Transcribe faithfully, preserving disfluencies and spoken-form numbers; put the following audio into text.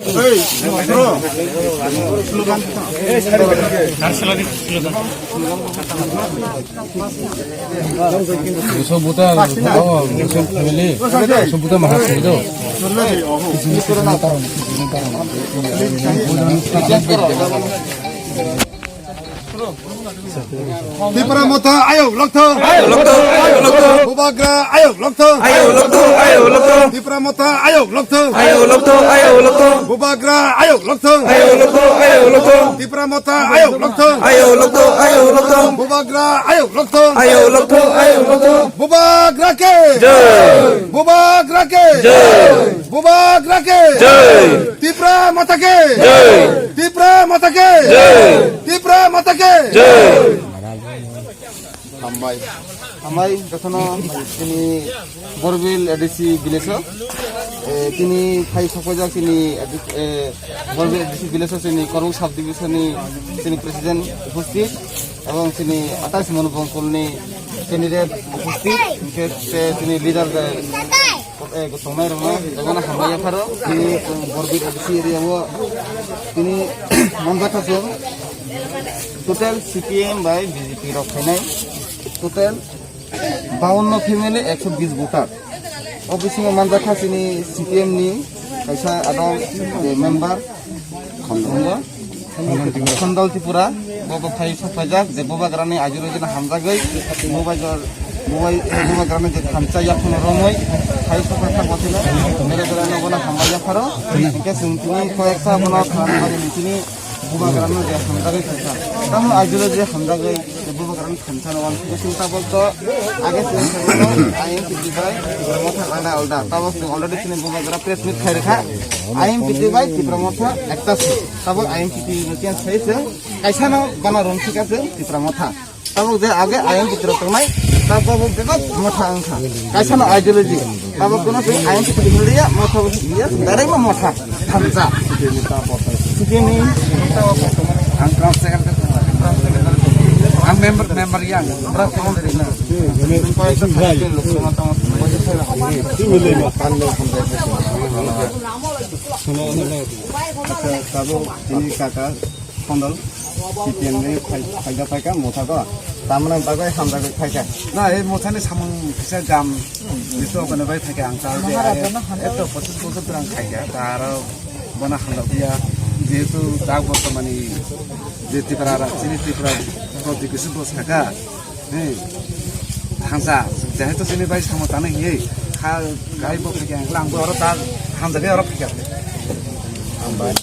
Hey, bro. Slogan. Buso buta, buso family, buso buta mahasini do. Tipra Motha ayok lokthong. Ayok lokthong, ayok lokthong. Bubagra ayok lokthong. Ayok lokthong, ayok lokthong. Tipra Motha ayok lokthong. Ayok lokthong, ayok lokthong. Bubagra ayok lokthong. Ayok lokthong, ayok lokthong. Tipra Motha ayok lokthong. Ayok lokthong, ayok lokthong. Bubagra ayok lokthong. Ayok lokthong, ayok lokthong. Bubagra ke jai. Bubagra ke jai. Bubagra ke jai. Tipra Motha ke jai. Tipra Motha ke jai. Tipra Motha ke jai. Hambai. Hambai, jotono chini Borbil A D C village o. Eh, tini phai sokphaijak chini, eh, Borbil A D C village o chini Korbuk sub division ni chini president uposthit, ebong chini atais Manu Bongkol ni candidate uposthit, hingke te chini leader de, eh, tongnai rok no jotono hambai yapharo. Tini Borbil A D C area o tini manjakha chwng total C P M bai B J P rok phainai. Total bawanno family, ekso bis voter. O bisingo manjakha chini C P M ni kaisa adong, eh, member, Khondol Tripura, bo bo phai sokphaijak, je Bubagrani ajurojino hamjagwi, Bubagra-, Bubai-, eh, Bubagrani je thansa yakhuno romwi phai sokphaijak, bothino bere bereno bono hambai yapharo. Hinkhe chwng tini koyekta bono thanani bagwi tini Bubagrano je hamjagwi thansa. Tamo ajulo je hamjagwi, je Bubagrano thansa no wan. Sing tabok to age sing tabok to I M P T bai Tipra Motha alda alda. Tabok sing already sini Bubagra press meet khai rikha. I M P T bai Tipra Motha ekta se. Tabok I M P T no change khai se. Kaisa no bana rung thik ase Tipra Motha. Tabok je age I M P T rok tongnai, tabok bebak Motha wngkha. Kaisa no ideology. Tabok kono se I M P T hinliya, Motha hinliya, direct no Motha. Thansa. Sitini. Ang class second ka tong. Ang member, member yang. Class second dari na. Acha, tabok ini kaka Khondol, C P M ni phai-, phaida phaikha Motha ko. Tamni bagwi hamjagwi phaikha. Na, ei Mothani samung kisa jam, jesu okone bai phaikha ang ta je, ekso pochis bosor drang khaikha, ta aro bono hamjak ya, jehetu ta bortomani je Tripura ra, chini Tripura rok je kisu dos thaka, he, thansa, jehetu chini bai samung tani hiye, kha, gai bo phaikha, ang bo aro ta hamjagwi aro phaikha. Ang bai.